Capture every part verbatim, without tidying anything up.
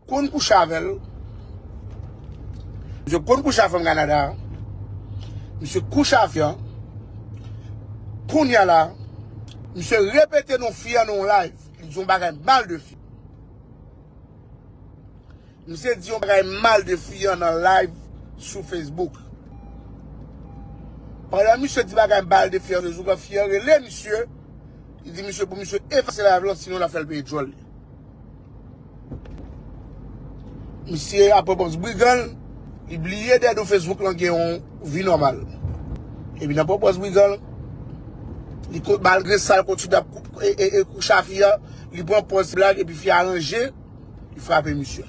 konn kouche avè l. Misye konn kouche a fanm Kanada. Misye kouche a fi an. Kounye a la, misye repete non fi an nan yon live. Li di yon bagay mal de fi. Misye di yon bagay mal de fi an nan live sou Facebook. Pandan misye di bagay mal de fi an sou Facebook, fi an rele misye. Li di misye pou misye efase live lan, sinon l ap fè l peye djòl li. Misye ap pran pòz brigan l, li bliye dèyè do Facebook lan gen yon vi nòmal. Epi nan pran pòz brigan l, li ko-, malgre sa, l kontinye ap kou-, e, e, e kouche a fi an, li pran pòz blag, epi fi a ranje, li frape misye.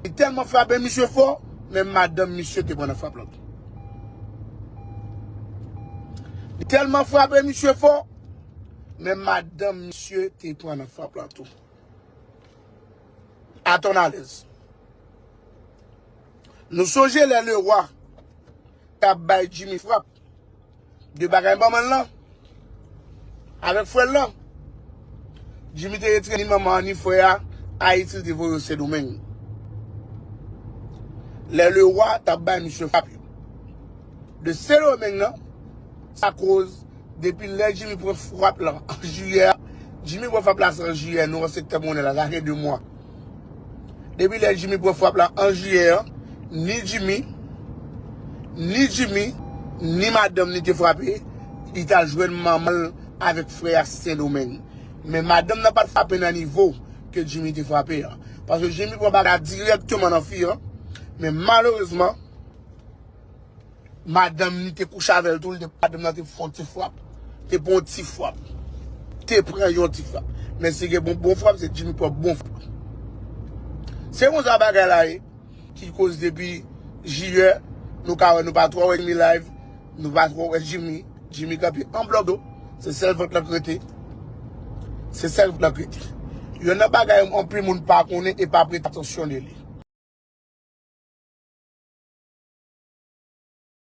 Li tèlman frape misye fò, menm madanm misye te pran nan frap lan tou. Li tèlman frape misye fò, menm madanm misye te pran nan frap lan tou. Atann alèz. Nou sonje lè Lewa t ap bay Jimmy frap de bagay manman l lan avèk frè l lan. Jimmy te retire ni manman an ni frè a Ayiti, li te voye yo Sendomeng. Lè Lewa t ap bay misye frap yo de Sendomeng nan, sa koz depi lè Jimmy pran frap lan an jiyè a, Jimmy pran frap la se an jiyè, nou an sektè monnen la, sa gen de mwa. Depi lè Jimmy pran frap la an jiyè an, ni Jimmy, ni Jimmy, ni madanm ni te frape, li t al jwenn manman l avèk frè a Sendomeng. Men madanm nan pa t frape nan nivo ke Jimmy te frape an. Paske Jimmy pran bagay la dirèkteman nan fi an. Men malerezman, madanm ni te kouche avè l tou, li te, madanm nan te fè yon ti frap. Te pran yon ti frap. Te pran yon ti frap. Men si gen bon, bon frap, se Jimmy pran bon frap. Se konsa bagay la ye, ki koz depi jiyè, nou ka wè nou pa twò wè Jimmy live, nou pa twò wè Jimmy. Jimmy kanpe an blòk do, se sèl vant lan k rete. Se sèl vant lan k rete. Youn nan bagay anpil moun pa konnen e pa prete atansyon de li.